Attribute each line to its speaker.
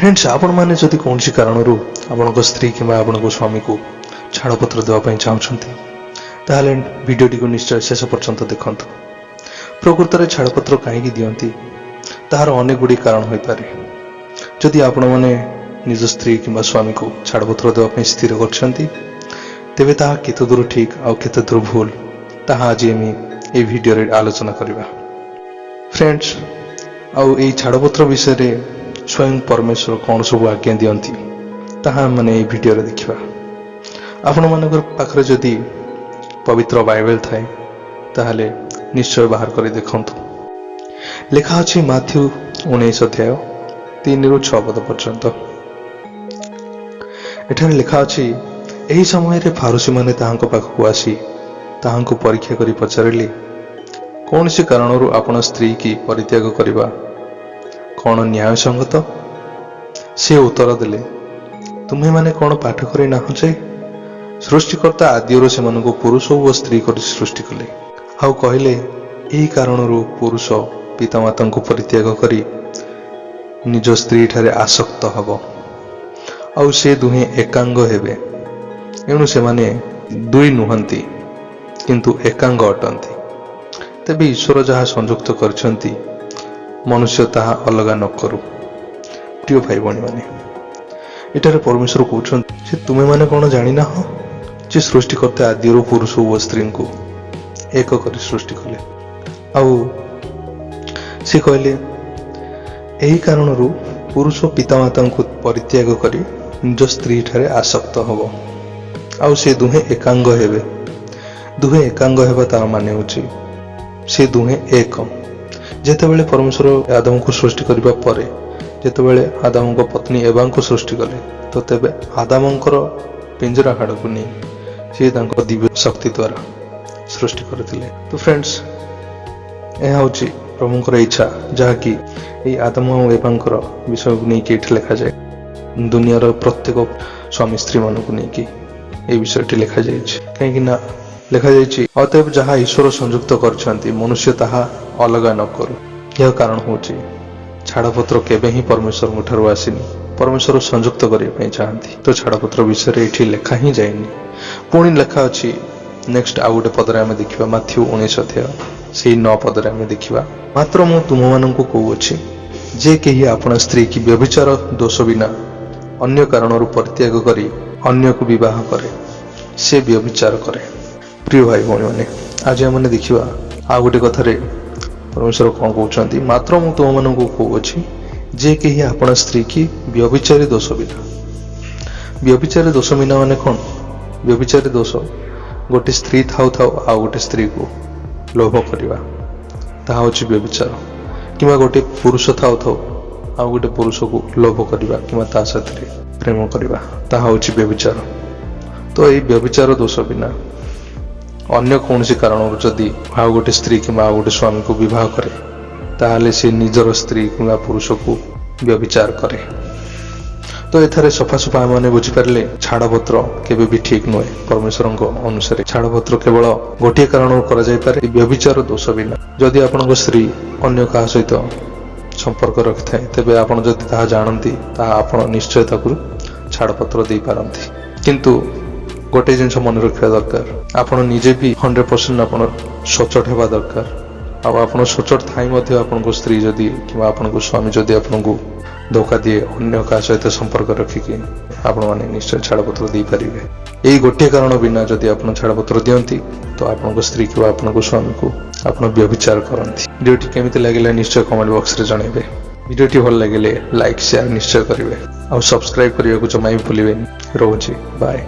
Speaker 1: Friends, ଆପଣମାନେ ଯଦି କୌଣସି କାରଣରୁ ଆପଣଙ୍କ ସ୍ତ୍ରୀ କିମ୍ବା ଆପଣଙ୍କ ସ୍ୱାମୀକୁ ଛାଡ଼ପତ୍ର ଦେବା ପାଇଁ ଚାହୁଁଛନ୍ତି, ତାହେଲେ ଭିଡ଼ିଓଟିକୁ ନିଶ୍ଚୟ ଶେଷ ପର୍ଯ୍ୟନ୍ତ ଦେଖନ୍ତୁ। ପ୍ରକୃତରେ ଛାଡ଼ପତ୍ର କାହିଁକି ଦିଅନ୍ତି, ତାହାର ଅନେକ ଗୁଡ଼ିଏ କାରଣ ହୋଇପାରେ। ଯଦି ଆପଣମାନେ ନିଜ ସ୍ତ୍ରୀ କିମ୍ବା ସ୍ୱାମୀକୁ ଛାଡ଼ପତ୍ର ଦେବା ପାଇଁ ସ୍ଥିର କରିଛନ୍ତି, ତେବେ ତାହା କେତେ ଦୂର ଠିକ୍ ଆଉ କେତେ ଦୂର ଭୁଲ, ତାହା ଆଜି ଆମେ ଏହି ଭିଡ଼ିଓରେ ଆଲୋଚନା କରିବା। ଫ୍ରେଣ୍ଡସ୍, ଆଉ ଏଇ ଛାଡ଼ପତ୍ର ବିଷୟରେ ସ୍ୱୟଂ ପରମେଶ୍ୱର କ'ଣ ସବୁ ଆଜ୍ଞା ଦିଅନ୍ତି, ତାହା ଆମେ ଏଇ ଭିଡ଼ିଓରେ ଦେଖିବା। ଆପଣମାନଙ୍କର ପାଖରେ ଯଦି ପବିତ୍ର ବାଇବେଲ ଥାଏ, ତାହେଲେ ନିଶ୍ଚୟ ବାହାର କରି ଦେଖନ୍ତୁ। ଲେଖା ଅଛି ମାଥ୍ୟୁ 19 ଅଧ୍ୟାୟ 3ରୁ 6 ପଦ ପର୍ଯ୍ୟନ୍ତ। ଏଠାରେ ଲେଖା ଅଛି, ଏହି ସମୟରେ ଫାରୁସୀମାନେ ତାହାଙ୍କ ପାଖକୁ ଆସି ତାହାଙ୍କୁ ପରୀକ୍ଷା କରି ପଚାରିଲେ, କୌଣସି କାରଣରୁ ଆପଣା ସ୍ତ୍ରୀକି ପରିତ୍ୟାଗ କରିବା କ'ଣ ନ୍ୟାୟସଙ୍ଗତ? ସେ ଉତ୍ତର ଦେଲେ, ତୁମ୍ଭେମାନେ କ'ଣ ପାଠ କରି ନାହଁ ଯେ ସୃଷ୍ଟିକର୍ତ୍ତା ଆଦିରୁ ସେମାନଙ୍କୁ ପୁରୁଷ ଓ ସ୍ତ୍ରୀ କରି ସୃଷ୍ଟି କଲେ? ଆଉ କହିଲେ, ଏହି କାରଣରୁ ପୁରୁଷ ପିତାମାତାଙ୍କୁ ପରିତ୍ୟାଗ କରି ନିଜ ସ୍ତ୍ରୀଠାରେ ଆସକ୍ତ ହେବ, ଆଉ ସେ ଦୁହେଁ ଏକାଙ୍ଗ ହେବେ। ଏଣୁ ସେମାନେ ଦୁଇ ନୁହନ୍ତି, କିନ୍ତୁ ଏକାଙ୍ଗ ଅଟନ୍ତି। ତେବେ ଈଶ୍ୱର ଯାହା ସଂଯୁକ୍ତ କରିଛନ୍ତି, ମନୁଷ୍ୟ ତାହା ଅଲଗା ନ କରୁ। ପ୍ରିୟ ଭାଇ ଭଉଣୀମାନେ, ଏଠାରେ ପରମେଶ୍ୱର କହୁଛନ୍ତି ଯେ ତୁମେମାନେ କ'ଣ ଜାଣିନାହ ଯେ ସୃଷ୍ଟିକର୍ତ୍ତା ଆଦିରୁ ପୁରୁଷ ଓ ସ୍ତ୍ରୀଙ୍କୁ ଏକ କରି ସୃଷ୍ଟି କଲେ? ଆଉ ସେ କହିଲେ, ଏହି କାରଣରୁ ପୁରୁଷ ପିତାମାତାଙ୍କୁ ପରିତ୍ୟାଗ କରି ନିଜ ସ୍ତ୍ରୀଠାରେ ଆସକ୍ତ ହେବ, ଆଉ ସେ ଦୁହେଁ ଏକାଙ୍ଗ ହେବେ। ଦୁହେଁ ଏକାଙ୍ଗ ହେବା, ତାର ମାନେ ହେଉଛି ସେ ଦୁହେଁ ଏକ। ଯେତେବେଳେ ପରମେଶ୍ୱର ଆଦମକୁ ସୃଷ୍ଟି କରିବା ପରେ ଯେତେବେଳେ ଆଦାମଙ୍କ ପତ୍ନୀ ଏବାଙ୍କୁ ସୃଷ୍ଟି କଲେ, ତ ତେବେ ଆଦାମଙ୍କର ପିଞ୍ଜରା ହାଡ଼କୁ ନେଇ ସେ ତାଙ୍କ ଦିବ୍ୟ ଶକ୍ତି ଦ୍ୱାରା ସୃଷ୍ଟି କରିଥିଲେ। ତ ଫ୍ରେଣ୍ଡସ୍, ଏହା ହେଉଛି ପ୍ରଭୁଙ୍କର ଇଚ୍ଛା, ଯାହାକି ଏଇ ଆଦମ ଆଉ ଏବାଙ୍କର ବିଷୟକୁ ନେଇକି ଏଇଠି ଲେଖାଯାଏ। ଦୁନିଆର ପ୍ରତ୍ୟେକ ସ୍ୱାମୀ ସ୍ତ୍ରୀମାନଙ୍କୁ ନେଇକି ଏଇ ବିଷୟଟି ଲେଖାଯାଇଛି। କାହିଁକି ନା ଲେଖାଯାଇଛି, ଅତଏବ ଯାହା ଈଶ୍ୱର ସଂଯୁକ୍ତ କରିଛନ୍ତି, ମନୁଷ୍ୟ ତାହା ଅଲଗା ନ କରୁ। ଏହା କାରଣ ହେଉଛି, ଛାଡ଼ପତ୍ର କେବେ ହିଁ ପରମେଶ୍ୱରଙ୍କ ଠାରୁ ଆସିନି। ପରମେଶ୍ୱର ସଂଯୁକ୍ତ କରିବା ପାଇଁ ଚାହାନ୍ତି, ତ ଛାଡ଼ପତ୍ର ବିଷୟରେ ଏଇଠି ଲେଖା ହିଁ ଯାଇନି। ପୁଣି ଲେଖା ଅଛି ନେକ୍ସଟ ଆଉ ଗୋଟେ ପଦରେ ଆମେ ଦେଖିବା। ମାଥ୍ୟୁ 19 ଅଧ୍ୟାୟ ସେଇ 9 ପଦରେ ଆମେ ଦେଖିବା, ମାତ୍ର ମୁଁ ତୁମମାନଙ୍କୁ କହୁଅଛି ଯେ କେହି ଆପଣା ସ୍ତ୍ରୀ କି ବ୍ୟଭିଚାର ଦୋଷ ବିନା ଅନ୍ୟ କାରଣରୁ ପରିତ୍ୟାଗ କରି ଅନ୍ୟକୁ ବିବାହ କରେ, ସେ ବ୍ୟଭିଚାର କରେ। ପ୍ରିୟ ଭାଇ ଭଉଣୀମାନେ, ଆଜି ଆମେ ଦେଖିବା ଆଉ ଗୋଟେ କଥାରେ ପରମେଶ୍ୱର କ'ଣ କହୁଛନ୍ତି। ମାତ୍ର ମୁଁ ତୁମମାନଙ୍କୁ କହୁଅଛି ଯେ କେହି ଆପଣା ସ୍ତ୍ରୀ କି ବ୍ୟଭିଚାରୀ ଦୋଷ ବିନା। ବ୍ୟଭିଚାରୀ ଦୋଷ ବିନା ମାନେ କ'ଣ? ବ୍ୟଭିଚାରୀ ଦୋଷ, ଗୋଟେ ସ୍ତ୍ରୀ ଥାଉ ଥାଉ ଆଉ ଗୋଟେ ସ୍ତ୍ରୀକୁ ଲୋଭ କରିବା, ତାହା ହେଉଛି ବ୍ୟଭିଚାର। କିମ୍ବା ଗୋଟେ ପୁରୁଷ ଥାଉ ଥାଉ ଆଉ ଗୋଟେ ପୁରୁଷକୁ ଲୋଭ କରିବା କିମ୍ବା ତା ସାଥିରେ ପ୍ରେମ କରିବା, ତାହା ହେଉଛି ବ୍ୟଭିଚାର। ତ ଏଇ ବ୍ୟଭିଚାର ଦୋଷ ବିନା ଅନ୍ୟ କୌଣସି କାରଣରୁ ଯଦି ଆଉ ଗୋଟେ ସ୍ତ୍ରୀ କିମ୍ବା ଆଉ ଗୋଟେ ସ୍ୱାମୀକୁ ବିବାହ କରେ, ତାହେଲେ ସେ ନିଜର ସ୍ତ୍ରୀ କିମ୍ବା ପୁରୁଷକୁ ବ୍ୟଭିଚାର କରେ। ତ ଏଠାରେ ସଫା ସଫା ଆମେମାନେ ବୁଝିପାରିଲେ, ଛାଡ଼ପତ୍ର କେବେ ବି ଠିକ ନୁହେଁ। ପରମେଶ୍ୱରଙ୍କ ଅନୁସାରେ ଛାଡ଼ପତ୍ର କେବଳ ଗୋଟିଏ କାରଣରୁ କରାଯାଇପାରେ, ବ୍ୟଭିଚାର ଦୋଷ ବିନା। ଯଦି ଆପଣଙ୍କ ସ୍ତ୍ରୀ ଅନ୍ୟ କାହା ସହିତ ସମ୍ପର୍କ ରଖିଥାଏ, ତେବେ ଆପଣ ଯଦି ତାହା ଜାଣନ୍ତି, ତାହା ଆପଣ ନିଶ୍ଚୟ ତାକୁ ଛାଡ଼ପତ୍ର ଦେଇପାରନ୍ତି। କିନ୍ତୁ ଗୋଟେ ଜିନିଷ ମନେ ରଖିବା ଦରକାର, ଆପଣ ନିଜେ ବି 100% ଆପଣ ସଚୋଟ ହେବା ଦରକାର। ଆଉ ଆପଣ ସଚୋଟ ଥାଇ ମଧ୍ୟ ଆପଣଙ୍କ ସ୍ତ୍ରୀ ଯଦି କିମ୍ବା ଆପଣଙ୍କ ସ୍ୱାମୀ ଯଦି ଆପଣଙ୍କୁ ଧୋକା ଦିଏ, ଅନ୍ୟ କାହା ସହିତ ସମ୍ପର୍କ ରଖିକି, ଆପଣମାନେ ନିଶ୍ଚୟ ଛାଡ଼ପତ୍ର ଦେଇପାରିବେ। ଏଇ ଗୋଟିଏ କାରଣ ବିନା ଯଦି ଆପଣ ଛାଡ଼ପତ୍ର ଦିଅନ୍ତି, ତ ଆପଣଙ୍କ ସ୍ତ୍ରୀ କିମ୍ବା ଆପଣଙ୍କ ସ୍ୱାମୀକୁ ଆପଣ ବ୍ୟଭିଚାର କରନ୍ତି। ଭିଡ଼ିଓଟି କେମିତି ଲାଗିଲା, ନିଶ୍ଚୟ କମେଣ୍ଟ ବକ୍ସରେ ଜଣାଇବେ। ଭିଡ଼ିଓଟି ଭଲ ଲାଗିଲେ ଲାଇକ୍, ସେୟାର ନିଶ୍ଚୟ କରିବେ ଆଉ ସବସ୍କ୍ରାଇବ କରିବାକୁ ଜମା ବି ଭୁଲିବେନି। ରହୁଛି, ବାଏ।